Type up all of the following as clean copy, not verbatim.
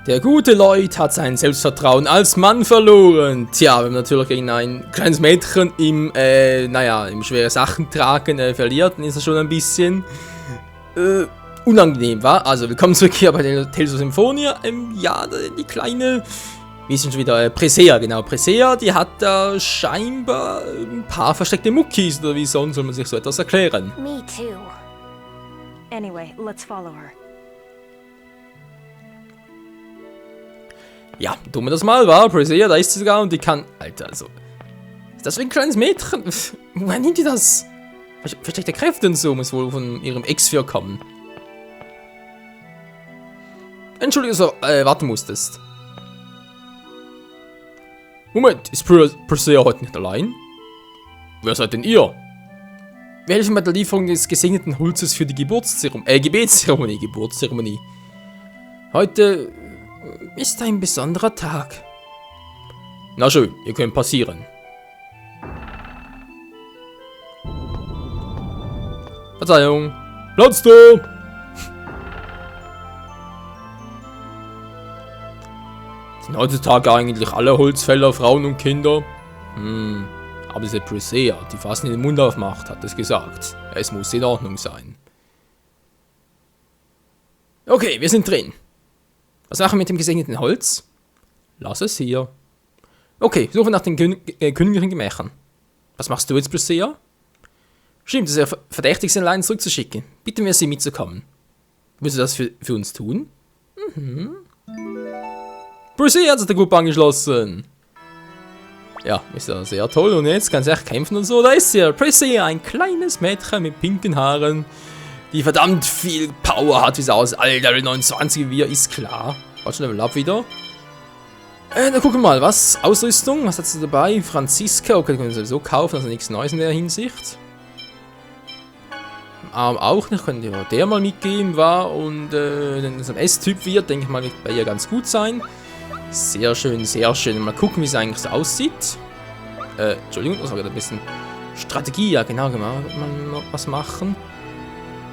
Der gute Lloyd hat sein Selbstvertrauen als Mann verloren. Tja, wenn man natürlich gegen ein kleines Mädchen im schwere Sachen tragen verliert, dann ist das schon ein bisschen unangenehm, wa? Also, willkommen zurück hier bei der Tales of Symphonia. Ja, die kleine, wie ist denn schon wieder, Presea, genau. Presea, die hat da scheinbar ein paar versteckte Muckis, oder wie sonst soll man sich so etwas erklären? Me too. Anyway, let's follow her. Ja, tun wir das mal, wa? Presea, da ist sie sogar und die kann... Alter, also... Ist das wie ein kleines Mädchen? Woher nimmt die das? Versteckte Kräfte und so, muss wohl von ihrem Ex-Führer kommen. Entschuldige, dass du warten musstest. Moment, ist Presea heute nicht allein? Wer seid denn ihr? Wir helfen bei der Lieferung des gesegneten Holzes für die Gebetszeremonie. Heute... ist ein besonderer Tag. Na schön, ihr könnt passieren. Verzeihung. Platz da! Sind heutzutage eigentlich alle Holzfäller Frauen und Kinder? Aber diese Presea, die fast in den Mund aufmacht, hat es gesagt. Es muss in Ordnung sein. Okay, wir sind drin. Was machen wir mit dem gesegneten Holz? Lass es hier. Okay, suche nach den königlichen Gemächern. Was machst du jetzt, Presea? Stimmt, es ist ja verdächtig, sie allein zurückzuschicken. Bitten wir sie mitzukommen. Willst du das für uns tun? Presea hat sich der Gruppe angeschlossen. Ja, ist ja sehr toll. Und jetzt kann sie echt kämpfen und so. Da ist sie, Presea, ein kleines Mädchen mit pinken Haaren, die verdammt viel Power hat, wie sie aus. Alter, 29 wie er ist klar. Warte schon, Level Up wieder. Dann gucken wir mal, was? Ausrüstung, was hat sie dabei? Franziska, okay, können wir sowieso kaufen, also nichts Neues in der Hinsicht. Arm auch nicht, können wir der mal mitgeben, war. Und wenn es ein S-Typ wird, denke ich mal, wird bei ihr ganz gut sein. Sehr schön, sehr schön. Mal gucken, wie es eigentlich so aussieht. Entschuldigung, das war gerade ein bisschen Strategie, ja genau, mal was machen.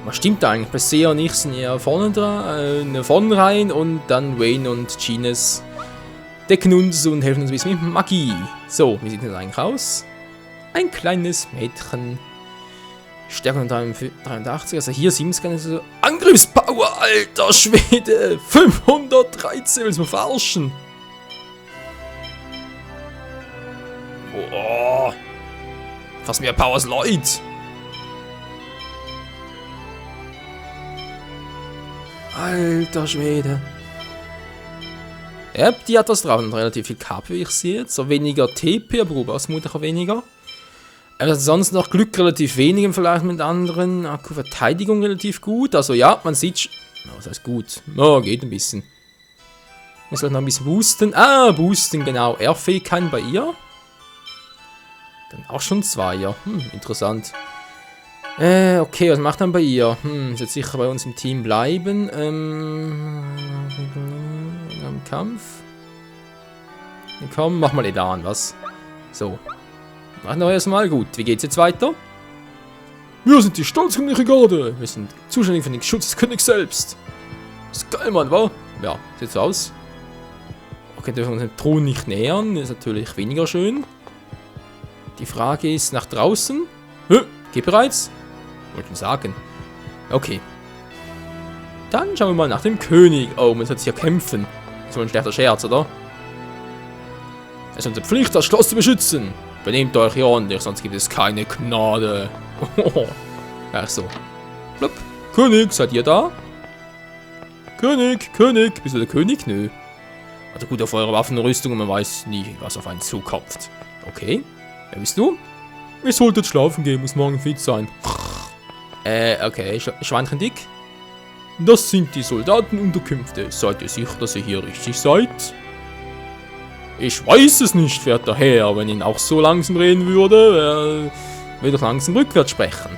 Was stimmt da eigentlich? Presea und ich sind eher vorne dran, vorne rein und dann Wayne und Gines decken uns und helfen uns ein bisschen mit Magie. So, wie sieht das eigentlich aus? Ein kleines Mädchen. Stärke 83, also hier 70 so. Angriffspower, alter Schwede! 513, willst du mich verarschen? Oh, fast mehr Power als Lloyd. Alter Schwede. Ja, die hat das drauf und relativ viel KP, wie ich sehe jetzt. So weniger TP, aber was vermutlich auch weniger. Aber sonst noch Glück relativ wenig im Vergleich mit anderen. Akku Verteidigung relativ gut. Also ja, man sieht. Was heißt gut? Oh, geht ein bisschen. Muss vielleicht noch ein bisschen boosten. Ah, boosten, genau. R-Fähigkeiten bei ihr. Dann auch schon 2, ja. Interessant. Okay, was macht dann bei ihr? Ist jetzt sicher bei uns im Team bleiben. Am Kampf. Komm, mach mal Elan, was? So. Machen wir erstmal gut. Wie geht's jetzt weiter? Wir sind die stolzkönigliche Garde. Wir sind zuständig für den Schutz des Königs selbst. Ist geil, Mann, wa? Ja, sieht so aus. Okay, dürfen wir uns dem Thron nicht nähern. Ist natürlich weniger schön. Die Frage ist, nach draußen? Geht bereits? Wollte ich sagen. Okay. Dann schauen wir mal nach dem König. Oh, man sollte sich ja kämpfen. Das ist wohl ein schlechter Scherz, oder? Es ist unsere Pflicht, das Schloss zu beschützen. Benehmt euch hier ordentlich, sonst gibt es keine Gnade. Ach so. Blub. König, seid ihr da? König, bist du der König? Nö. Also gut auf eure Waffenrüstung und man weiß nie, was auf einen zukommt. Okay. Wer bist du? Ich sollte jetzt schlafen gehen, muss morgen fit sein. Okay, Schweinchen dick. Das sind die Soldatenunterkünfte. Seid ihr sicher, dass ihr hier richtig seid? Ich weiß es nicht, werter Herr. Wenn ich auch so langsam reden würde, würde ich langsam rückwärts sprechen.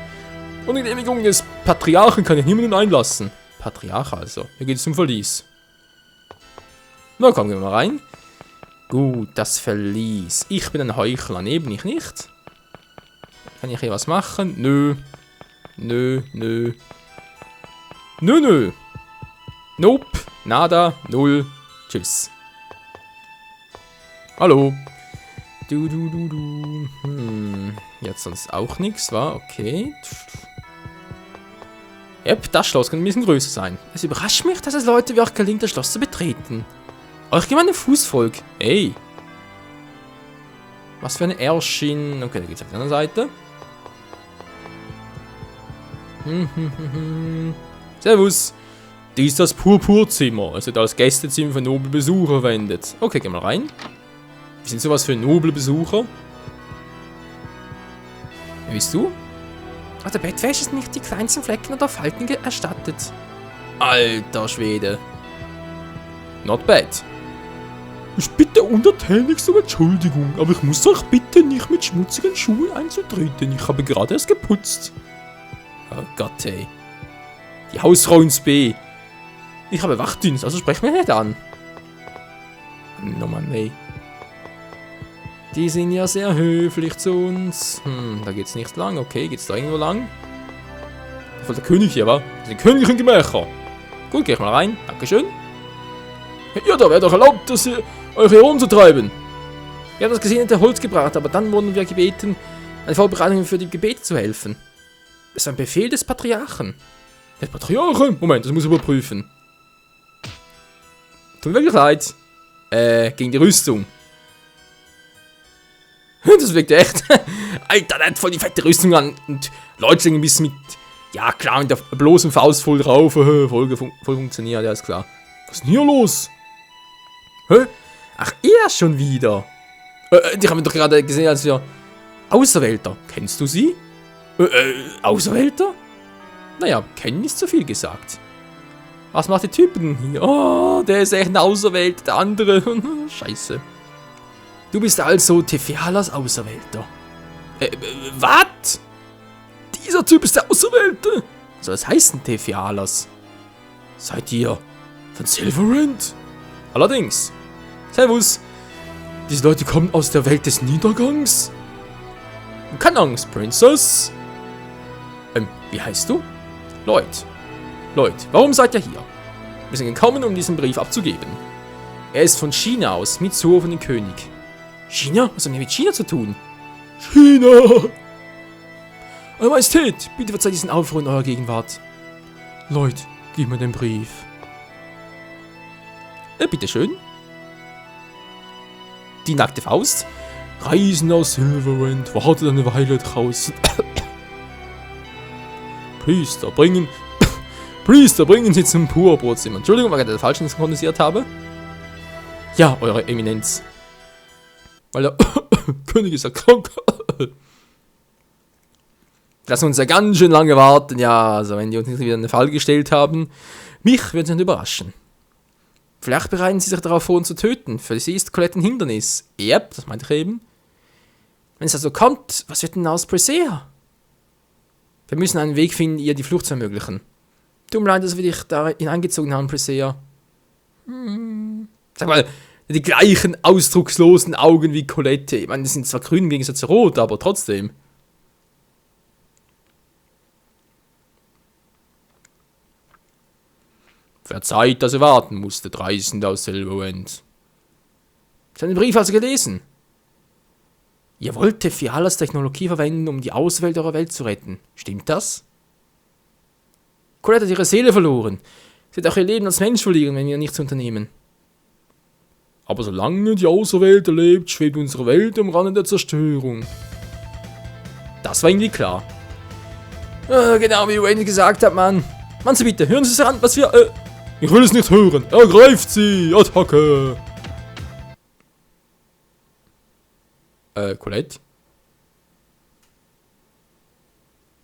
Und die Genehmigung des Patriarchen kann ich niemanden einlassen. Patriarch also. Hier geht es zum Verlies. Na komm, gehen wir mal rein. Gut, das Verlies. Ich bin ein Heuchler, neben ich nicht. Kann ich hier was machen? Nö. Nö. Nope. Nada. Null. Tschüss. Hallo. Jetzt sonst auch nichts, war okay. Yep, das Schloss könnte ein bisschen größer sein. Es überrascht mich, dass es Leute wie euch gelingt, das Schloss zu betreten. Euch gemeine Fußvolk. Ey. Was für eine Erschin. Okay, da geht's auf die andere Seite. Servus. Dies ist das Purpurzimmer. Es wird als Gästezimmer für noble Besucher verwendet. Okay, geh mal rein. Wir sind sowas für noble Besucher. Wer bist du? Auf der Bettwäsche sind nicht die kleinsten Flecken oder Falten erstattet. Alter Schwede. Not bad. Ich bitte untertänigst um Entschuldigung, aber ich muss euch bitten, nicht mit schmutzigen Schuhen einzutreten. Ich habe gerade erst geputzt. Oh Gott, ey. Die Hausfrau ins B. Ich habe Wachdienst, also sprech mich nicht an. No Mann, ey. Die sind ja sehr höflich zu uns. Da geht's nicht lang. Okay, geht's da irgendwo lang? Voll der König hier, wa? Das sind königlichen Gemächer. Gut, geh ich mal rein. Dankeschön. Ja, da wäre doch erlaubt, dass ihr euch hier rumzutreiben. Wir haben das gesegnete Holz gebracht, aber dann wurden wir gebeten, eine Vorbereitung für die Gebete zu helfen. Das ist ein Befehl des Patriarchen. Des Patriarchen? Moment, das muss ich überprüfen. Tut mir wirklich leid. Gegen die Rüstung. Das wirkt echt. Alter, der hat voll die fette Rüstung an. Und Leute ein bisschen mit. Ja, klar, mit der bloßen Faust voll drauf. Voll funktioniert, ja, ist klar. Was ist denn hier los? Hä? Ach, er schon wieder. Die haben wir doch gerade gesehen, als wir. Auserwählter. Kennst du sie? Auserwählter? Naja, kennen ist zu viel gesagt. Was macht der Typ denn hier? Oh, der ist echt ein Auserwählter, der andere. Scheiße. Du bist also Tefialas Auserwählter. Was? Dieser Typ ist der Auserwählte? Also was heißt denn Tefialas? Seid ihr von Silverend? Allerdings. Servus. Diese Leute kommen aus der Welt des Niedergangs? Keine Angst, Princess. Wie heißt du? Lloyd. Lloyd, warum seid ihr hier? Wir sind gekommen, um diesen Brief abzugeben. Er ist von China aus, mit Zoe von dem König. China? Was haben wir mit China zu tun? China! Eure Majestät, bitte verzeiht diesen Aufruhr in eurer Gegenwart. Lloyd, gib mir den Brief. Bitteschön. Die nackte Faust. Reisen aus Silverend, wartet eine Weile draußen. Priester, bringen Sie zum Purpurzimmer. Entschuldigung, weil ich das falsch synchronisiert habe. Ja, Eure Eminenz. Weil der König ist ja krank. Lassen uns ja ganz schön lange warten. Ja, also wenn die uns nicht wieder eine Falle gestellt haben. Mich wird es nicht überraschen. Vielleicht bereiten sie sich darauf vor, uns zu töten. Für sie ist Colette ein Hindernis. Yep, das meinte ich eben. Wenn es also kommt, was wird denn aus Presea? Wir müssen einen Weg finden, ihr die Flucht zu ermöglichen. Tut mir leid, dass wir dich da hineingezogen haben, Presea. Sag mal, die gleichen ausdruckslosen Augen wie Colette. Ich meine, die sind zwar grün im Gegensatz zu rot, aber trotzdem. Verzeiht, dass ihr warten musstet, Reisende aus Silverend. Seinen Brief also gelesen. Ihr wollt Tefialas Technologie verwenden, um die Auserwählte eurer Welt zu retten. Stimmt das? Colette hat ihre Seele verloren. Sie wird auch ihr Leben als Mensch verlieren, wenn wir nichts unternehmen. Aber solange die Auserwählte lebt, schwebt unsere Welt am Rande der Zerstörung. Das war irgendwie klar. Genau wie Wayne gesagt hat, Mann. Mann, Sie bitte, hören Sie es an, was wir... Ich will es nicht hören. Ergreift sie! Attacke! Colette?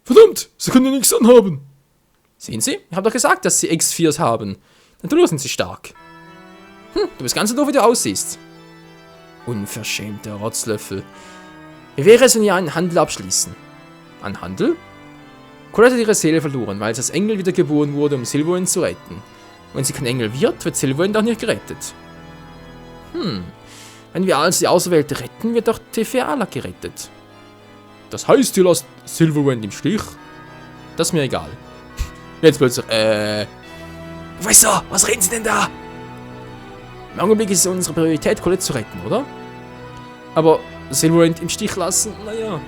Verdammt! Sie können ja nichts anhaben! Sehen Sie? Ich habe doch gesagt, dass Sie X4s haben. Natürlich sind Sie stark. Du bist ganz so doof, wie du aussiehst. Unverschämter Rotzlöffel. Wie wäre es, wenn wir einen Handel abschließen? Ein Handel? Colette hat ihre Seele verloren, weil sie als Engel wiedergeboren wurde, um Silverend zu retten. Wenn sie kein Engel wird Silverend auch nicht gerettet. Wenn wir also die Auserwählte retten, wird auch Tefiala gerettet. Das heißt, ihr lasst Silverend im Stich? Das ist mir egal. Jetzt plötzlich, Professor, was reden Sie denn da? Im Augenblick ist es unsere Priorität, Colette zu retten, oder? Aber Silverhand im Stich lassen, naja.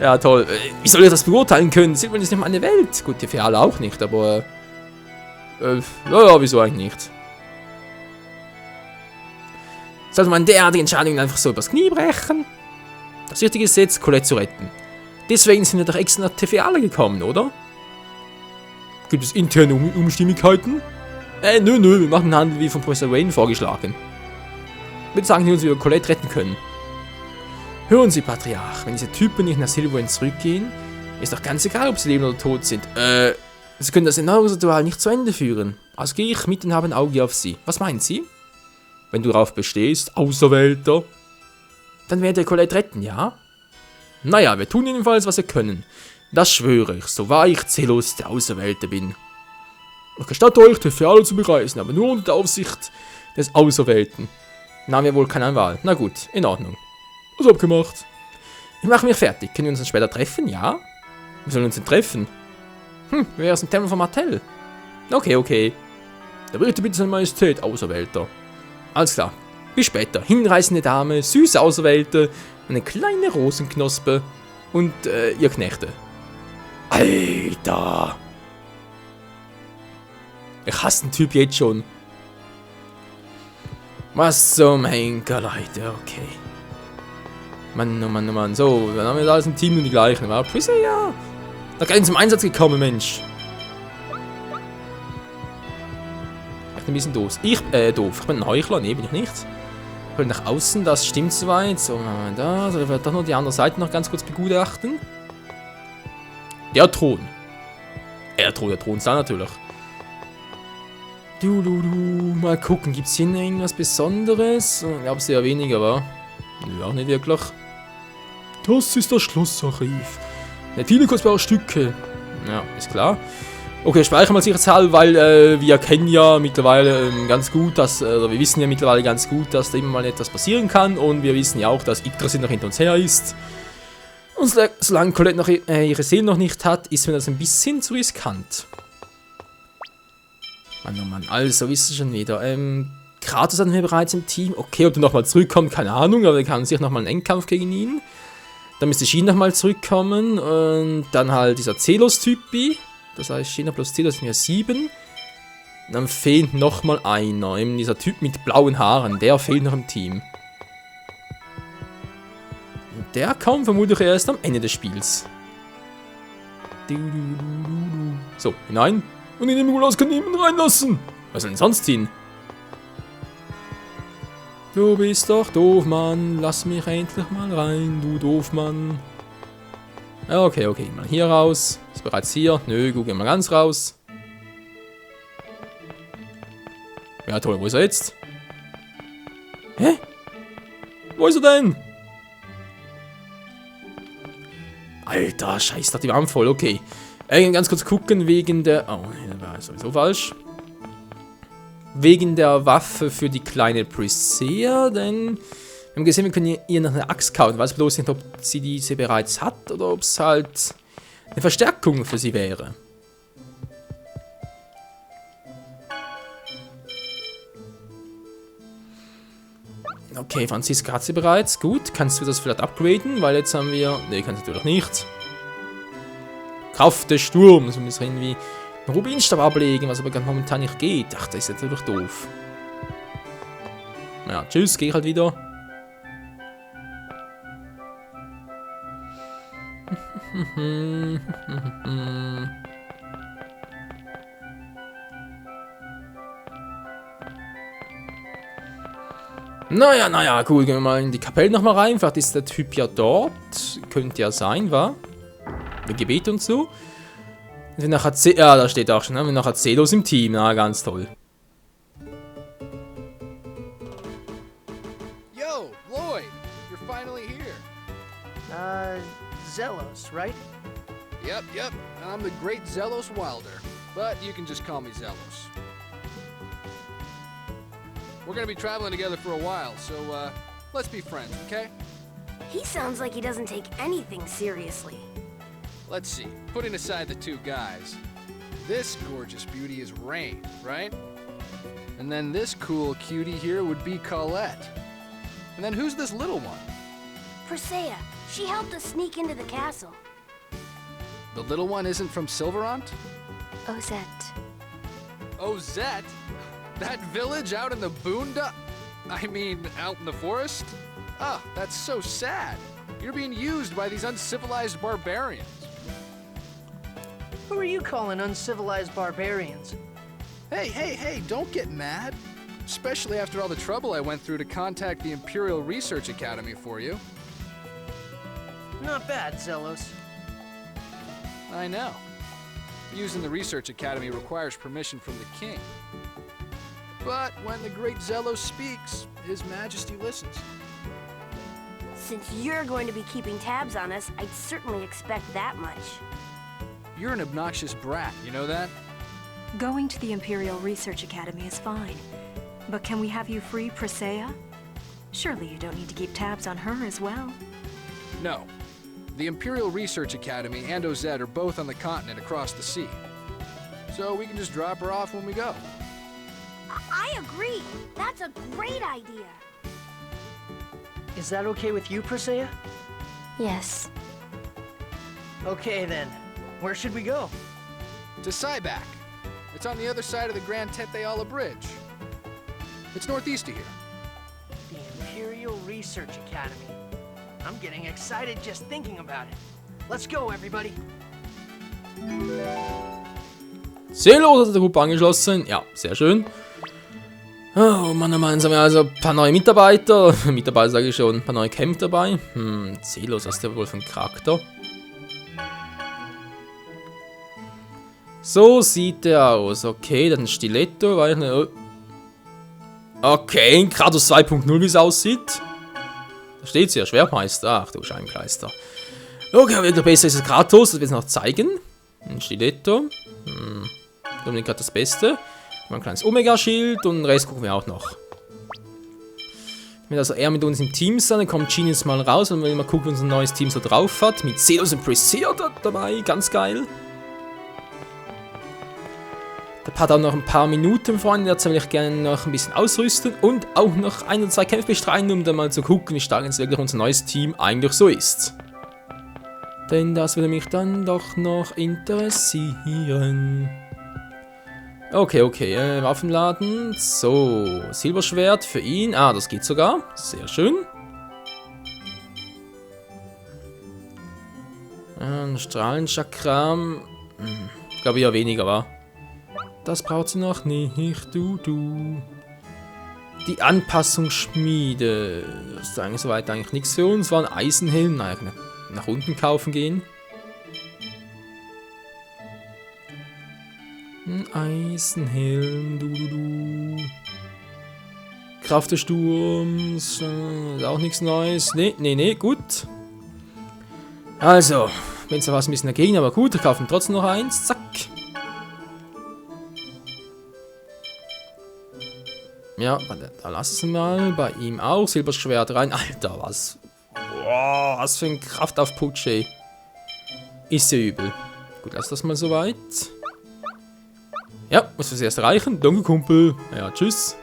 Ja, toll. Wie soll ich das beurteilen können? Silverhand ist nicht meine Welt. Gut, die für alle auch nicht, aber... naja, wieso eigentlich nicht? Sollte man derartige Entscheidungen einfach so übers Knie brechen? Das Wichtige ist jetzt, Colette zu retten. Deswegen sind wir doch extra nach Tefiale gekommen, oder? Gibt es interne Unstimmigkeiten? Nö, wir machen den Handel wie von Professor Wayne vorgeschlagen. Bitte sagen Sie uns, wie wir Colette retten können. Hören Sie, Patriarch, wenn diese Typen nicht nach Silverhand zurückgehen, ist doch ganz egal, ob sie leben oder tot sind. Sie können das Erinnerungsritual nicht zu Ende führen. Also gehe ich mit und habe ein Auge auf Sie. Was meinen Sie? Wenn du darauf bestehst, Auserwählter, dann werdet ihr Colette retten, ja? Naja, wir tun jedenfalls, was wir können. Das schwöre ich, so wahr ich Zelos der Auserwählte bin. Ich gestatte euch, Tefiale zu bereisen, aber nur unter der Aufsicht des Auserwählten. Na, haben wir wohl keine Wahl. Na gut, in Ordnung. Was abgemacht? Ich mache mich fertig. Können wir uns dann später treffen, ja? Wir sollen uns denn treffen? Wie wäre es im Tempel von Martell? Okay. Da berichte bitte seine Majestät, Auserwählter. Alles klar. Bis später. Hinreißende Dame, süße Auserwählte, eine kleine Rosenknospe und ihr Knechte. Alter! Ich hasse den Typ jetzt schon. Was zum Henker, Leute, okay. Mann, oh Mann. So, dann haben wir alles im Team nur die gleichen. War Prisse, ja. Da gerade zum Einsatz gekommen, Mensch. Echt ein bisschen doof. Ich bin ein Heuchler, nee, bin ich nicht. Ich will nach außen, das stimmt soweit. So, machen wir da. Soll ich vielleicht doch noch die andere Seite noch ganz kurz begutachten? Der Thron. Der Thron ist da natürlich. Mal gucken, gibt es hier noch irgendwas Besonderes? Ich glaube sehr wenig, aber... Nö, auch nicht wirklich. Das ist das Schlossarchiv. Nicht viele kostbare Stücke. Ja, ist klar. Okay, speichern wir sicherheitshalber, weil wir kennen ja mittlerweile ganz gut, dass... wir wissen ja mittlerweile ganz gut, dass da immer mal etwas passieren kann. Und wir wissen ja auch, dass Yggdrasil noch hinter uns her ist. Und solange Colette noch ihre Seele noch nicht hat, ist mir das ein bisschen zu riskant. Mann, oh Mann, also, wisst ihr schon wieder. Kratos hatten wir bereits im Team. Okay, ob der nochmal zurückkommt, keine Ahnung, aber wir haben sicher nochmal einen Endkampf gegen ihn. Dann müsste Shin nochmal zurückkommen. Und dann halt dieser Zelos-Typi. Das heißt, Shin plus Zelos sind ja 7. Und dann fehlt nochmal einer. Eben dieser Typ mit blauen Haaren. Der fehlt noch im Team. Und der kommt vermutlich erst am Ende des Spiels. So, hinein. Und in den Mulaus kann niemand reinlassen. Was soll denn sonst hin? Du bist doch doof, Mann. Lass mich endlich mal rein, du Doofmann. Okay, mal hier raus. Ist bereits hier. Nö, gut, gehen wir ganz raus. Ja, toll, wo ist er jetzt? Hä? Wo ist er denn? Alter, scheiß, doch die waren voll, okay. Ganz kurz gucken wegen der... Oh, das war sowieso falsch. Wegen der Waffe für die kleine Priscilla, denn... Wir haben gesehen, wir können ihr noch eine Axt kaufen. Ich weiß bloß nicht, ob sie diese bereits hat oder ob es halt eine Verstärkung für sie wäre. Okay, Franziska hat sie bereits. Gut, kannst du das vielleicht upgraden? Weil jetzt haben wir... Ne, kannst du natürlich nicht. Kraft des Sturms. Wir müssen irgendwie einen Rubinstab ablegen, was aber ganz momentan nicht geht. Ach, das ist jetzt natürlich doof. Ja, tschüss, geh ich halt wieder. Naja, cool, gehen wir mal in die Kapelle nochmal rein. Vielleicht ist der Typ ja dort. Könnte ja sein, wa? Mit Gebet und so. Und nachher ja, da steht auch schon, ne? Wir nachher Zelos im Team. Na, ganz toll. Yo, Lloyd, you're finally here. Zelos, right? Yep, and I'm the great Zelos Wilder, but you can just call me Zelos. We're gonna be traveling together for a while, so let's be friends, okay? He sounds like he doesn't take anything seriously. Let's see, putting aside the two guys, this gorgeous beauty is Rain, right? And then this cool cutie here would be Colette. And then who's this little one? Presea. She helped us sneak into the castle. The little one isn't from Silverant? Ozette. Ozette? That village out in the out in the forest? Ah, that's so sad. You're being used by these uncivilized barbarians. Who are you calling uncivilized barbarians? Hey, don't get mad. Especially after all the trouble I went through to contact the Imperial Research Academy for you. Not bad, Zelos. I know. Using the Research Academy requires permission from the king. But when the great Zelos speaks, His Majesty listens. Since you're going to be keeping tabs on us, I'd certainly expect that much. You're an obnoxious brat, you know that? Going to the Imperial Research Academy is fine. But can we have you free Presea? Surely you don't need to keep tabs on her as well. No. The Imperial Research Academy and Ozette are both on the continent across the sea. So we can just drop her off when we go. I agree. That's a great idea. Is that okay with you, Presea? Yes. Okay then. Where should we go? To Cyback. It's on the other side of the Grand Teteala Bridge. It's northeast of here. The Imperial Research Academy. I'm getting excited just thinking about it. Let's go, everybody. Zelos hat sich der Gruppe angeschlossen. Ja, sehr schön. Oh Mann, jetzt haben wir also ein paar neue Mitarbeiter. Mitarbeiter sage ich schon, ein paar neue Kämpfer dabei. Zelos, was ist der wohl für ein Charakter? So sieht der aus. Okay, dann ein Stiletto. Okay, Kratos 2.0, wie es aussieht. Da steht es ja, Schwertmeister. Ach du Scheibenkleister. Okay, aber besser ist es Kratos, das will ich noch zeigen. Ein Stiletto. Dominik hat das Beste. Ein kleines Omega-Schild und den Rest gucken wir auch noch. Wenn also er mit uns im Team ist, dann kommt Genius mal raus und wir mal gucken, was unser neues Team so drauf hat. Mit Zelos und Presea dabei, ganz geil. Der hat auch noch ein paar Minuten, Freunde. Dazu will ich gerne noch ein bisschen ausrüsten und auch noch 1 oder 2 Kämpfe bestreiten, um dann mal zu gucken, wie stark jetzt wirklich unser neues Team eigentlich so ist. Denn das würde mich dann doch noch interessieren. Okay, Waffenladen. So, Silberschwert für ihn. Ah, das geht sogar. Sehr schön. Strahlenchakram. Ich glaube eher weniger, wa? Das braucht sie noch nicht, du. Die Anpassungsschmiede. Das ist eigentlich soweit eigentlich nichts für uns. War ein Eisenhelm. Naja, nach unten kaufen gehen. Ein Eisenhelm, du. Kraft des Sturms. Ist auch nichts Neues. Nee, gut. Also, wenn es was ein bisschen dagegen, aber gut, wir kaufen trotzdem noch eins. Zack. Ja, da lass es mal. Bei ihm auch. Silberschwert rein. Alter, was? Boah, was für ein Kraftaufputsch, ey. Ist ja übel. Gut, lass das mal so weit. Ja, muss fürs erste reichen. Danke, Kumpel. Ja, tschüss.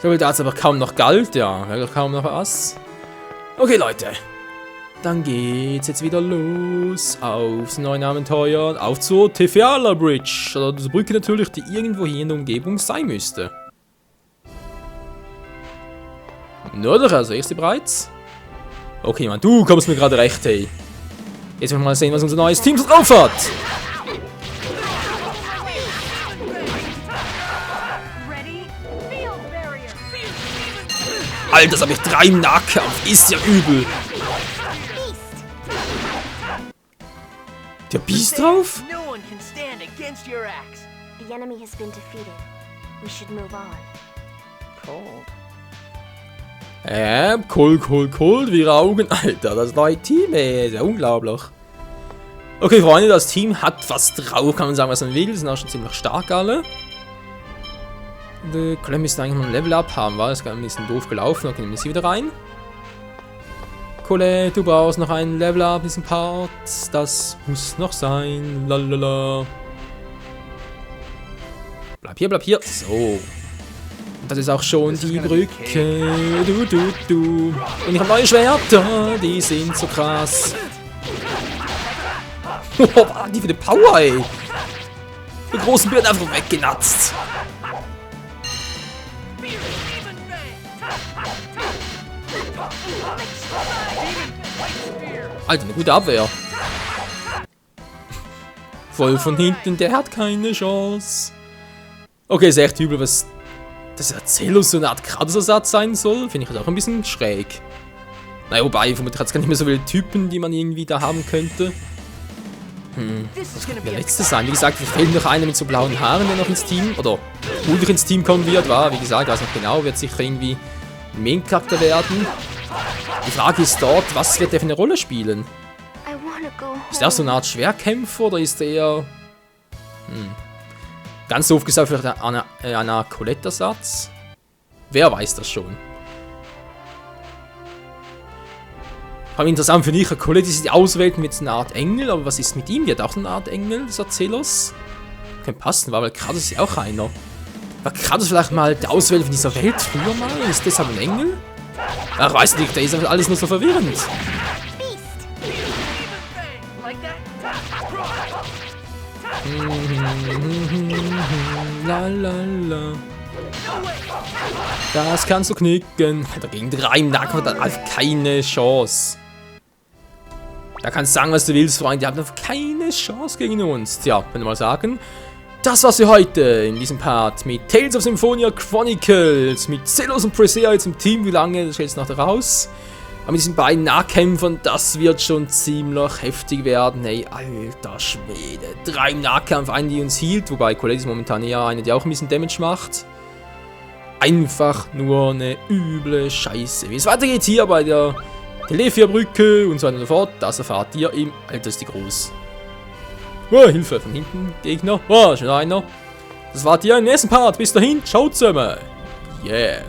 So, da hat es aber kaum noch Geld. Ja, wirklich kaum noch was. Okay, Leute. Dann geht's jetzt wieder los aufs neue Abenteuer, auf zur Teteala Bridge, oder diese Brücke natürlich, die irgendwo hier in der Umgebung sein müsste. Nördlich, also ist sie bereits? Okay, Mann, du kommst mir gerade recht, hey. Jetzt wollen wir mal sehen, was unser neues Team so drauf hat. Alter, das habe ich 3 im Nahkampf, ist ja übel. Der Beast drauf? No one can stand against your axe. The enemy has been defeated. We should move on. Cold. Cold, wie Augen. Alter, das neue Team, ey. Ist ja unglaublich. Okay, Freunde, das Team hat was drauf, kann man sagen, was man will. Die sind auch schon ziemlich stark alle. Die Kollegen müssen eigentlich mal ein Level-Up haben, war das ist ein bisschen doof gelaufen. Okay, nehmen wir sie wieder rein. Colette, du brauchst noch ein Level-Up, diesen Part. Das muss noch sein. Lalala. Bleib hier, bleib hier. So. Und das ist auch schon die Brücke. Du. Und ich habe neue Schwerter. Die sind so krass. Oh, die für die Power, ey. Die großen Birnen einfach weggenatzt. Alter, eine gute Abwehr. Voll von hinten, der hat keine Chance. Okay, ist echt übel, was das Zelos so eine Art Kratos-Ersatz sein soll. Finde ich halt auch ein bisschen schräg. Naja, wobei, vermutlich hat es gar nicht mehr so viele Typen, die man irgendwie da haben könnte. Das könnte der letzte sein. Wie gesagt, wir fehlen noch einer mit so blauen Haaren, der noch ins Team, oder wohl ins Team kommen wird, war, wie gesagt, ich weiß nicht genau, wird sicher irgendwie ein Main-Charakter werden. Die Frage ist dort, was wird der für eine Rolle spielen? Ist der so eine Art Schwerkämpfer oder ist der ganz doof gesagt vielleicht ein Colette-Ersatz? Wer weiß das schon? Vor allem interessant finde ich, Colette ist die Auswählten mit einer Art Engel, aber was ist mit ihm? Die hat auch so eine Art Engel, dieser Zelos. Könnte passen, weil Kratos ist ja auch einer. War Kratos vielleicht mal der Auswählte von dieser Welt früher mal? Ist deshalb ein Engel? Ach, weiß nicht, da ist alles nur so verwirrend. Lalala. Das kannst du knicken. Dagegen 3 im Nacken hat einfach keine Chance. Da kannst du sagen, was du willst, Freunde. Die haben einfach keine Chance gegen uns. Tja, wenn wir mal sagen. Das war's für heute in diesem Part mit Tales of Symphonia Chronicles. Mit Zelos und Presea jetzt im Team. Wie lange, das stellt jetzt noch raus. Aber mit diesen beiden Nahkämpfern, das wird schon ziemlich heftig werden. Ey, alter Schwede. 3 im Nahkampf, einen, die uns hielt. Wobei Colette ist momentan eher eine, die auch ein bisschen Damage macht. Einfach nur eine üble Scheiße. Wie es weitergeht hier bei der Telefia-Brücke und so weiter und so fort, das erfahrt ihr im... Alter, ist die groß. Oh, Hilfe, von hinten, Gegner. Oh, schon einer. Das war's hier im nächsten Part. Bis dahin, ciao zusammen. Yeah.